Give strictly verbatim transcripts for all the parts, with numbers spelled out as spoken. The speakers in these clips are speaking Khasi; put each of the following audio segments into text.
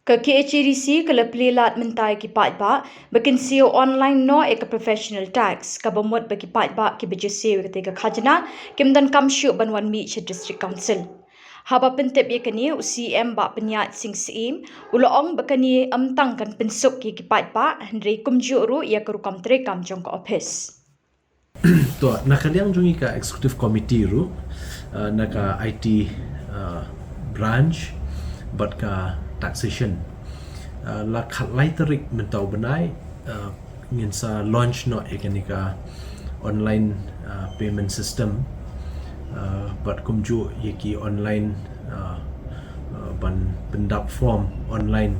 Ka K H A D C ka la plie lad mynta ïa ki paidbah ba kin siew online noh ïa ka professional tax, kaba mut ba ki paidbah kiba ju siew ïa katei ka khajna kim donkam shuh ban wan mih sha District Council. Haba pyntip ïa kane, u C M Bah Pynïaid Sing Syiem u la ong ba kane ym tang kan pynsuk ïa ki paidbah hynrei kumjuh ruh ïa ka rukom treikam jong ka ophis. To, na ka liang jong ngi ka executive committee ruh, uh, na ka I T, uh, branch bad ka taxation, uh, la khatlai tarik mynta u bnai, uh, ngin sa launch noh ïa kane ka online, uh, payment system, uh, bad kumjuh ïa ki online, uh, uh, ban pyndap form online.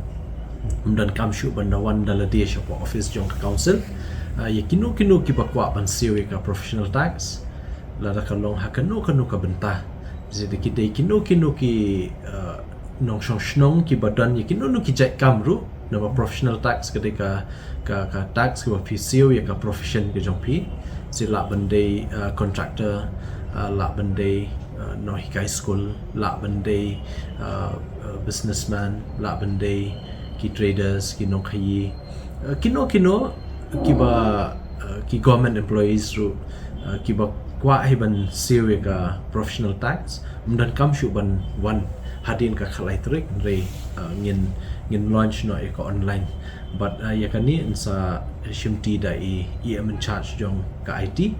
Ym donkam shuh ban da wan da lade sha ka office jong ka council. Uh, ïa kino kino kiba kwah ban siew ïa ka professional tax, lada ka long ha kano kano ka bynta, lada ki dei kino kino ki, uh, nongshong shnong kiba don ïa kino kino ki jait kam ruh, namar professional tax ka dei ka, ka, ka tax kaba phi siew ïa ka profession ka jong phi. Lada lah ban dei, uh, contractor, uh, lah ban dei, uh, nonghikai skul, lah ban dei, uh, uh, businessman, lah ban dei ki traders, ki nongkhaïi, uh, kino kino kiba, uh, ki government employees ruh, uh, kiba kwah hi ban siew ïa ka professional tax, ym donkam shuh ban wan hadien ka khatlai tarik, hynrei, uh, ngin, ngin launch noh ïa ka online. Bad, uh, ïa kane yn sa shimti da i, i M in charge jong ka I T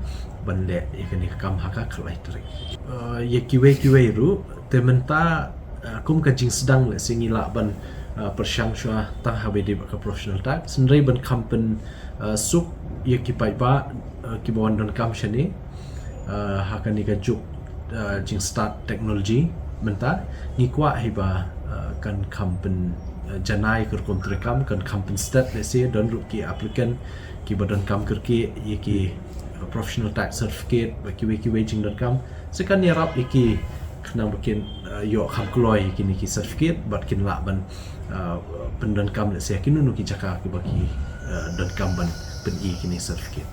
ban leh ïa kane ka kam ha ka khatlai tarik. Uh, ïa kiwei kiwei ruh, te mynta, uh, kum ka jingsdang lehse ngi lah ban, uh, pyrshang shuwa tang haba ïadei bad ka professional tax, hynrei ban kham pyn, uh, suk ïa ki paidbah, uh, kiba wan donkam shane, uh, ha kane ka juk, uh, jingstad technology mynta, ngi kwah hi ba, uh, kan kham pyn, uh, janai ka rukom treikam, kan kham pynstet lehse don ruh ki applicant kiba donkam kyrkieh ïa ki, uh, professional tax certificate bad kiwei kiwei jingdonkam. Sa kan ïarap ïa ki khnang ba kin, uh, ïoh kham kloi ïa kine ki certificate bad kin lah ban, uh, pyndonkam lehse kino kino ki jaka kiba ki, uh, donkam ban pyni kine certificate.